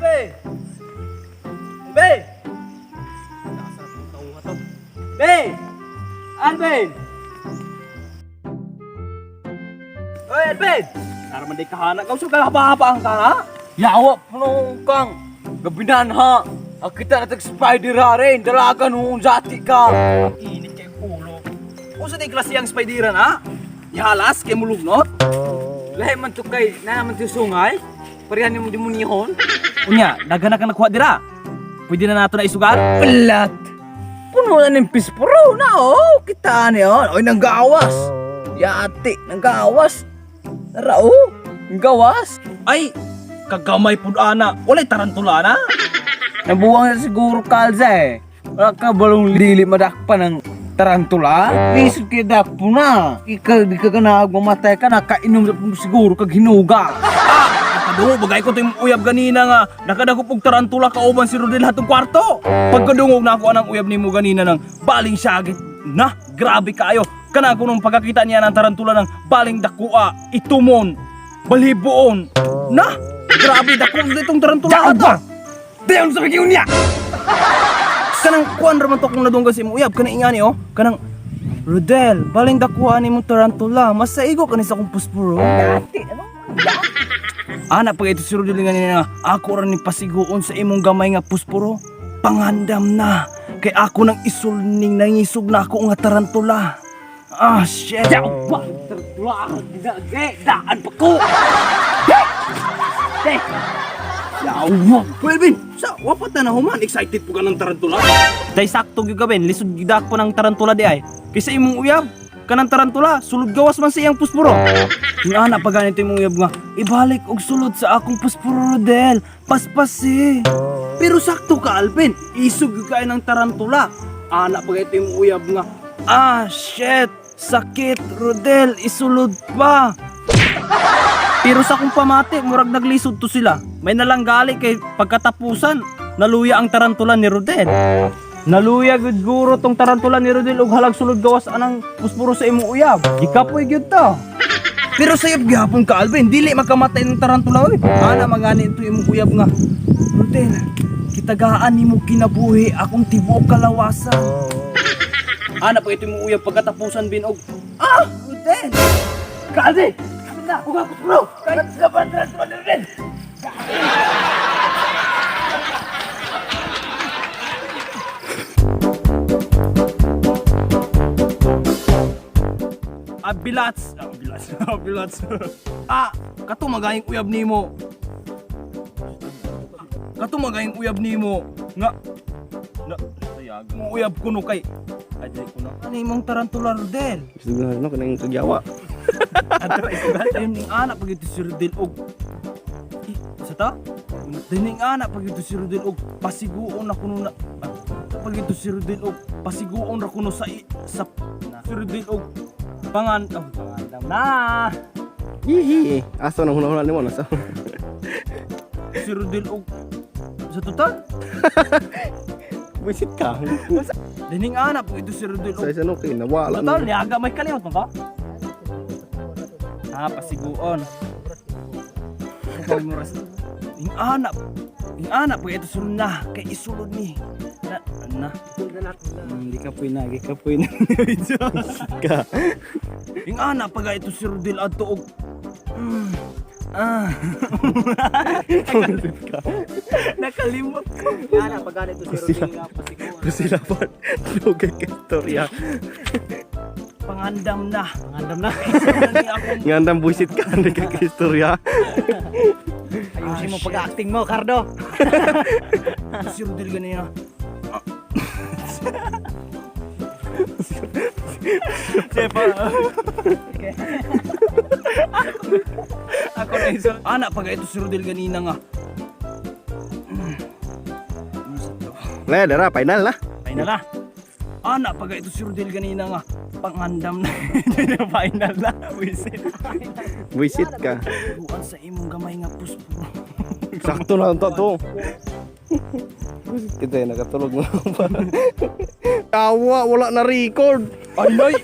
Alvin! Alvin! Nakasarap ng tauha to. Ben! Alvin! Oy, Alvin! Naraman day kahana. Kau suka haba-haba ang kana? Yawa puno kang! Gabinan ha! Ang kita na tag spider ha rin! Dalaga noong jati ka! Init kay ulo. Unsa day klase ang spideran ha? Ihalas kay mulugnot? Lahi man to kay na naman to sungay. Parehan ni mo demonyohon. Unya, daghan na ka nakuha dira. Pwede na nato na isugal? Pelat! Puno na ng pispuro na oh! Kita ni oh! Oy, nanggawas! Yati, nanggawas! Nara oh! Nanggawas! Ay, kagamay pud ana. Walay tarantula na. Nabuwang na siguro kalsa eh. Wala ka balong lili madakpa ng tarantula. Lisod kaya dakpo na. Ika, di ka ganahag mamatay ka, nakainom na po siguro kag hinuga. Ah, nakadungog bagay ko to yung uyab ganina nga. Nakadagop og tarantula kauban si Rodel hatong kwarto. Pagkadungog na ako anang uyab nimo ganina ng baling syagit. Na, grabe kaayo. Kana ko nung pagkakita niya ng tarantula ng baling dakua, itumon, balhibuon. Na, grabe dako ditong tarantula ato. Dayon sa pagiyon niya! Kanang kuan ra man to kung nadunggan sa imong uyab kanang ingani oh. Kanang Rodel, baling dakuha ni mong tarantula. Masaigo kani sa akong puspuro. Dati, ano? Ana pag ito si Rodel nga niya nga, ako ra ni pasiguon sa imong gamay nga puspuro. Pangandam na kay ako nang isulning nangisog na ako nga tarantula. Ah, shit. Yawa! Tarantula! Ginagay! Daan pa ko! Hey! Yawa. Welvin, sa wapat na human excited po ka ng tarantula. Day sakto gyud gaben, lisod gyud ako ng tarantula di ay. Kaysa imong uyab, kanang tarantula, sulod gawas man sa iyang puspuro. Yung ana pa ganito imong uyab nga, ibalik og sulod sa akong puspuro Rodel. Paspasi. Pero sakto ka Alvin, isog gyud kayo ng tarantula. Ana pa ganito imong uyab nga, ah shit, sakit Rodel, isulod pa. Pero sa kong pamati, murag naglisod to sila. May nalanggali kay pagkatapusan, naluya ang tarantula ni Rodel. Naluya gud guro tong tarantula ni Rodel og halag sulod gawas anang puspuro sa imong uyab. Gikapoy gyud to. Pero sayop gihapon ka Alvin, dili makamatay ng tarantula oy. Ana mangani ito imong uyab nga. Rodel, kitagaan nimo kinabuhi akong tibuok kalawasan. Ana pag ito imong uyab pagkatapusan bin og ah, Rodel. Kaldi! Na! Huwag ako bro! Kahit sa tarantula na rin! Abilats. Ah, bilats. Abilats. Ah, kato magayong uyab nimo. Kato magayong uyab nimo nga na sayag mo uyab kuno kay ajay kuno. Ano imong tarantula Rodel? Isugahan no kanang kagyawa. Ato isugal ning anak pag ito si Rodel og Eh, sa ta? Dining anak pag ito si Rodel og pasiguon na kuno na ah, pag ito si Rodel og pasiguon ra kuno sa sa si Rodel og pangan oh, pangandam na. Hihi. Aso nang huna-huna nimo nasa. Si Rodel og sa total Wisit ka. dining anak pag ito si Rodel Sa og isa no kay nawala total na. niaga may kalimot man ka. Ah, pasiguon. Kapag mo ras. Ing anak pag ito sulod na kay isulod ni. Na na. Hindi ka puy na, ka puy na. Ka. Ing anak pag ito si Rodel adto og ah. Wisit ka. Nakalimot ko. Ana, pag ganito si Rodel nga pasiguan. Priscilla part. Dugay ka istorya. Pangandam na. Pangandam na. Isulod ni akong Ngandam buisit ka hindi ka ka istorya. Ayusin mo pag-acting mo, Cardo. si Rodel ganina. Sepa. Ako na isa. Anak, pag ito si Rodel ganina nga. Ano sa to? Le, dara final na. Final na. Anak, pag ito si Rodel ganina nga. Pangandam na. Final na. Wisit. Buisit ka. Buwan sa imong gamay nga puspuro. Sakto na to to. Buisit kita eh, nakatulog na pa. Tawa, wala na record. Ay, ay!